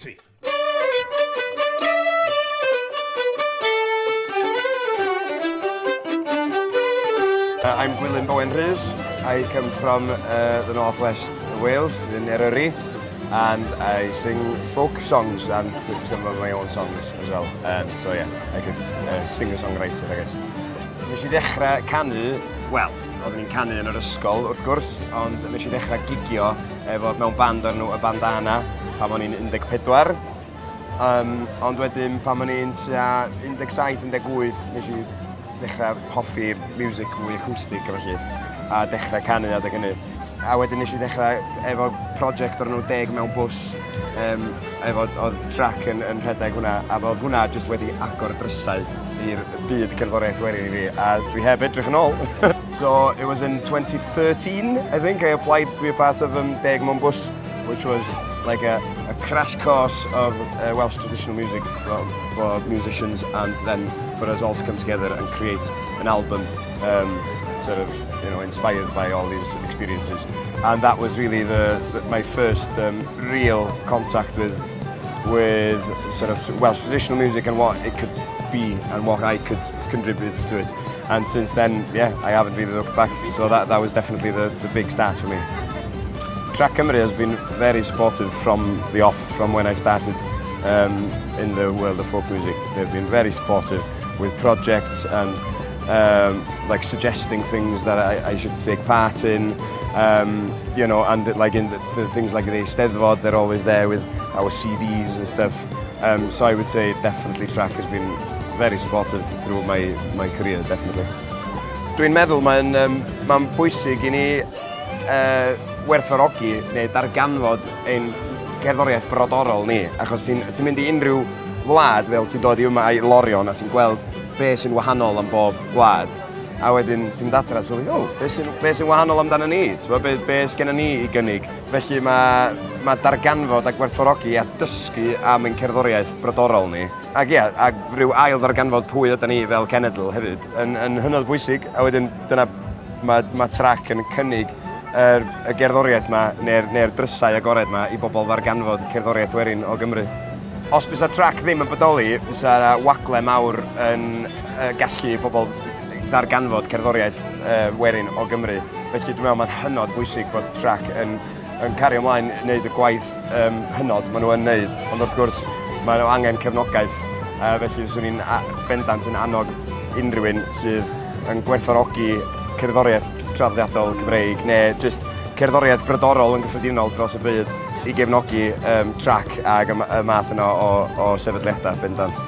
3. I'm Gwilym Bowen Rhys. I come from the northwest of Wales, in Eryri, and I sing folk songs and some of my own songs as well. So yeah, I could sing a songwriter, I guess. Nes i ddechrau canu, wel, oeddwn i'n canu yn yr ysgol wrth gwrs, ond nes i ddechrau gigio efo mewn band o'r enw Y Bandana pan o'n i'n 14. Ond wedyn pan o'n i'n tua 17, 18, nes i ddechrau hoffi music mwy acoustic a felly, a dechrau canu adeg hynny. A wedyn nes i ddechrau efo project o'r enw Deg Mewn Bws, efo, oedd Trac yn rhedeg hwnna, a oedd hwnna jyst wedi agor drysau i'r byd cerddoriaeth werin i fi, a dwi heb edrych yn ôl. So it was in 2013, I think, I applied to be a part of Deg Mewn Bws, which was like a crash course of Welsh traditional music for musicians, and then for us all to come together and create an album sort of, inspired by all these experiences. And that was really my first real contact with sort of Welsh traditional music and what it could be and what I could contribute to it. And since then, yeah, I haven't really looked back. So that was definitely the big start for me. Trac Cymru has been very supportive from the off, from when I started in the world of folk music. They've been very supportive with projects and like suggesting things that I should take part in, and like in the things like the Eisteddfod, they're always there with our CDs and stuff. So I would say definitely Trac has been very supportive through my career, definitely. Dwi'n meddwl mae'n bwysig i ni werthfawrogi neu darganfod ein cerddoriaeth brodorol ni, achos ti'n ti mynd i unrhyw wlad, fel ti'n dod i yma i Lorion a ti'n gweld be sy'n wahanol am bob gwlad. A wedyn ti'n mynd adra a sylwi, "Oh, be sy'n wahanol amdano ni? T'bo, be sgenna ni i gynnig?" Felly mae darganfod a gwerthfawrogi a dysgu am ein cerddoriaeth brodorol ni, ac ia, a rhyw ail ddarganfod pwy ydyn ni fel cenedl hefyd, yn hynod bwysig. A wedyn dyna mae Trac yn cynnig y gerddoriaeth ma, neu'r drysau agored ma i bobl ddarganfod cerddoriaeth werin o Gymru. Os bysa Trac ddim yn bodoli, bysa wagle mawr yn gallu bobl ddarganfod cerddoriaeth werin o Gymru. Felly dwi'n meddwl mae'n hynod bwysig bod Trac yn cario ymlaen wneud y gwaith hynod maen nhw yn wneud. Ond wrth gwrs, maen nhw angen cefnogaeth. Felly fyswn i'n bendant yn annog unrhyw un sydd yn gwerthfawrogi cerddoriaeth traddodiadol Cymreig neu jyst cerddoriaeth brodorol yn gyffredinol dros y byd i gefnogi Trac ag y math yna o sefydliadau bendant.